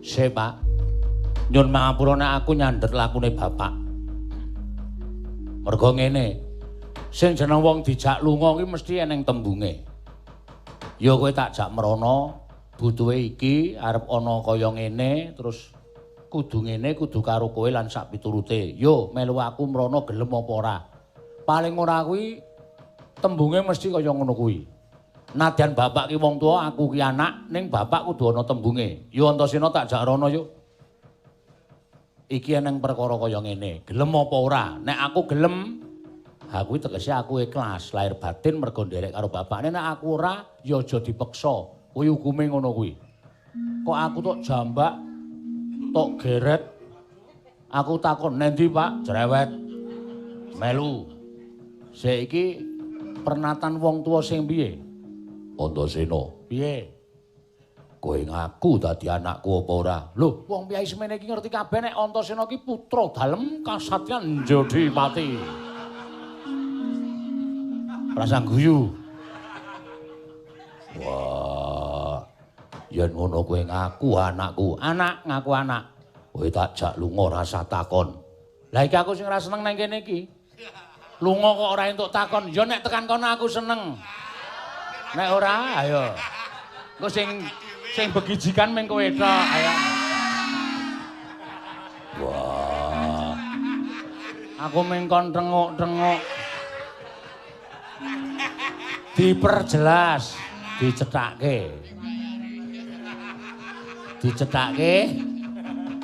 Sik, Pak. Nyun mangapura nek aku nyandhet lakune bapak. Mergo ngene. Sing jeneng wong dijak lunga ki mesti eneng tembunge. Ya kowe tak jak mrono, butuhe iki arep ana kaya ngene, terus kudu ngene, kudu karo kowe lan sak piturute. Yo melu aku mrono gelem apa ora? Paling ora kuwi tembunge mesti kaya ngono kuwi. Nadyan bapak ki wong tuwa, aku ki anak, ning bapak kudu ana tembunge. Yo Antasena tak jak rono yo. Iki eneng perkara kaya ngene, gelem apa ora? Nek aku gelem, ha kuwi tegese aku ikhlas lahir batin mergo nderek karo bapakne. Nek aku ora, ya aja dipeksa. Kuwi hukume ngono kuwi. Kok aku tok jambak, tok geret, aku takon nendi Pak? Cerewet. Melu. Saiki pernatan wong tuwa sing piye? Antasena, piye? Kowe ngaku dadi anakku apa ora? Lho, wong piyai semene iki ngerti kabeh nek Antasena iki putra dalem kasatyan Jodipati. Rasah guyu. Wah. Yen ngono kowe ngaku anakku. Anak ngaku anak. Kowe tak jak lunga rasah takon. Lah iki aku sing ora seneng nang kene iki. Lunga kok ora entuk takon. Ya nek tekan kono aku seneng. Nek ora, ayo. Engko sing begijikan ming kowe tok, ayo. Wah. Aku ming kon tenguk-tenguk. Diperjelas, dicethake. Dicethake.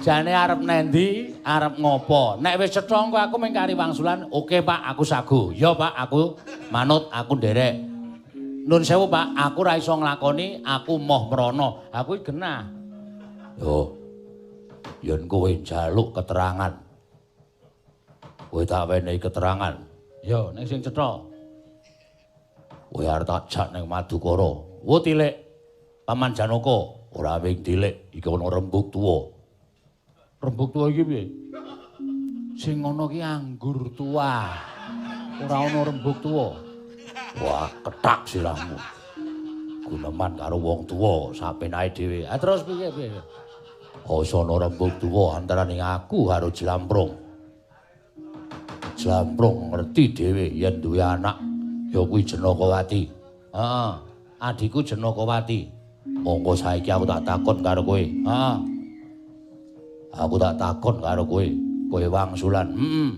Jane arep nendi, arep ngopo. Nek wis cetha engko aku ming kari wangsulan, oke Pak, aku sagu. Ya Pak, aku manut, aku nderek. Nun sewu Pak, aku ora iso nglakoni, aku moh mrono. Aku iki genah. Yo. Yen kowe njaluk keterangan. Kowe tak wenehi keterangan. Yo, ning sing cetha. Kowe arep tak jak ning Madukara. Wo tilik. Paman Janaka, ora wing tilik, iki ana rembug tuwa. Rembug tuwa iki piye? Sing ana ki anggur tua. Ora ana rembug tuwa. Wah, kethak sirahmu. Guneman karo wong tuwa sapenake dhewe. Ah terus piye piye? Asa ana rembug tuwa antarane aku karo Jlamprong. Jlamprong ngerti dhewe yen duwe anak ya kuwi Janakawati. Heeh, adhiku Janakawati. Monggo saiki aku tak takon karo kowe. Heeh. Aku tak takon karo kowe. Kowe wangsulan. Heeh.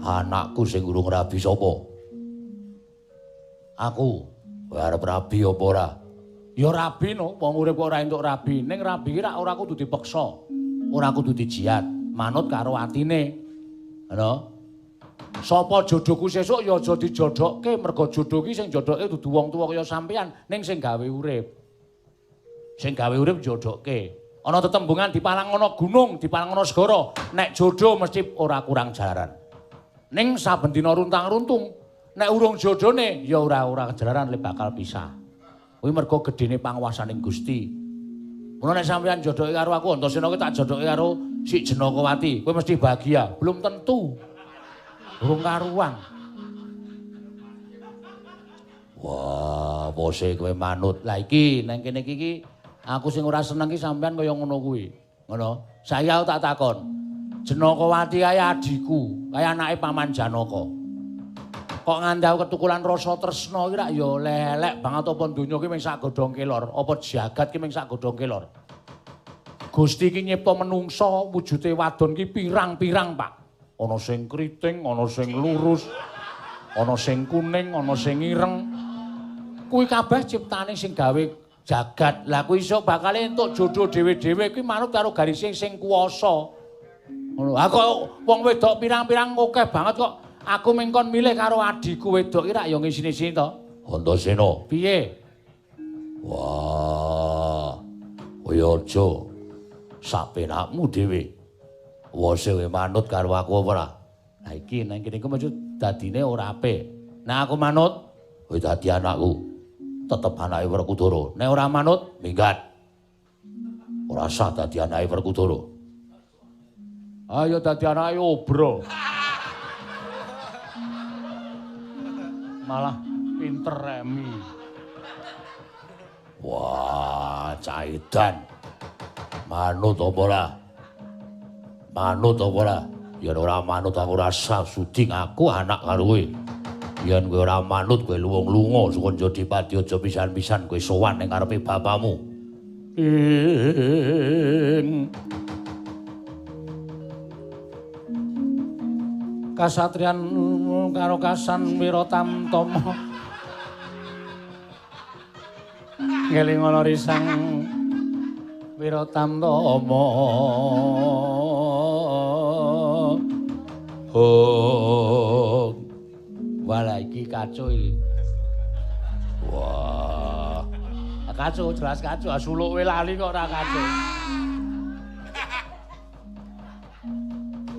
Anakku sing urung rabi sapa? Aku kowe arep rabi apa ora? Ya rabi no, wong urip kok ora entuk rabi. Ning rabi ki ora kudu dipeksa. Ora kudu dijiat, manut karo atine. Ngono. Sapa jodohku sesuk ya aja dijodohke, mergo jodoh ki sing jodohke dudu wong tuwa kaya sampean, ning sing gawe urip. Sing gawe urip jodohke. Ana tetembungan dipalang ana gunung, dipalang ana segara, nek jodoh mesti ora kurang jalaran. Ning saben dina runtang-runtung, nek urung jodhone ya ora jalaran le bakal pisah. Kuwi mergo gedene panguwasaning Gusti. Mula nek sampeyan jodohke karo aku, Antasena ki tak jodohke karo si Janakawati, kowe mesti bahagia. Belum tentu. Urung karuan. Wah, bose kowe manut. Lah iki nang kene iki aku sing ora seneng ki sampeyan kaya ngono kuwi. Ngono. Saiki aku tak takon. Janakawati kae adhiku, kae anake Paman Janaka. Kok nganti aku ketukulan rasa tresna iki rak ya lelek banget apa donya ki mung sak godhong kelor, apa jagat ki mung sak godhong kelor. Gusti ki nyipta menungsa wujude wadon ki pirang-pirang, Pak. Ana sing kriting, ana sing lurus, ana sing kuning, ana sing ireng. Kuwi kabeh ciptane sing gawe jagat. Lah kuwi iso bakal entuk jodoh dhewe-dhewe kuwi manut karo garise sing kuwasa. Ngono. Ha kok wong wedok pirang-pirang akeh banget kok aku ming kon milih karo adhiku wedok iki rak ya ngisini-isini to. Antasena, piye? Wah. Kowe aja sapenakmu dhewe. Wose kowe manut karo aku apa ora? Lah iki nang kene iku maksud dadine ora apik. Nek aku manut, kowe dadi anakku. Tetep anake Werkudara. Nek ora manut, minggat. Ora sah dadi anake Werkudara. Ayo dadi anake Obro. Malah pinter remi. Wah, caidan. Manut apa ora? Manut apa ora? Yen ora manut aku ora sudi ngaku anak karo kowe. Yen kowe ora manut kowe luwung-lunga saka Jodipati aja pisan-pisan kowe sowan ning ngarepe bapamu. Ing kasatriyan karo kasan Wiratamtama ngelingono risang Wiratamtama. Oh, walah iki kacau iki. Wah, kacau jelas kacau. Suluk we lali kok ora kacau.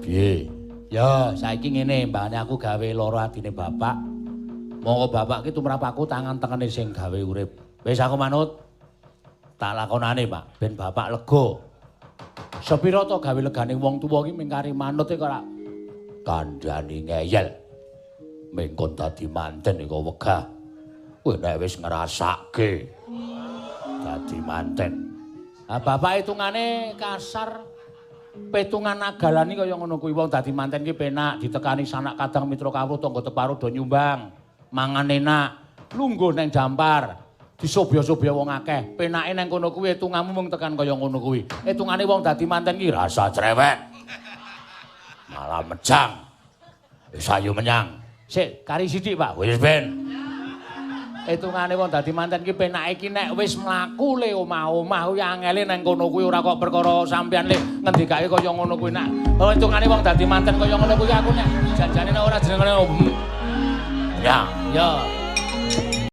Piye? Ya, saiki ngene, mbane aku gawe lara atine bapak. Monggo bapak ki tumrap aku tangan tengene sing gawe urip. Wis aku manut. Tak lakonane, Pak, ben bapak lega. Sepira to gawe legane wong tuwa ki mingkari manut kok ora kandhani ngeyel. Mengkon dadi manten kok wegah. Kowe nek wis ngrasake dadi manten. Ah bapak hitungane kasar petungan agalani kaya ngono kuwi. Wong dadi manten ki penak ditekani sanak kadang mitra kawruh tangga teparo do nyumbang, mangan enak, lungguh nang dampar, disobya-sobya wong akeh. Penake nang kono kuwi hitunganmu mung tekan kaya ngono kuwi. Hitungane wong dadi manten ki rasa cerewet. Malah mejang. Wis ayo menyang. Sik, kari sithik, Pak. Wis ben. Hitungane wong dadi manten ki penake ki nek wis mlaku le omah-omah kuwi angele nang kono kuwi ora kok perkara sampean le ngendikake kaya ngono kuwi nak. Oh hitungane wong dadi manten kaya ngono kuwi aku nek janjane nek ora jenengane ya, ya.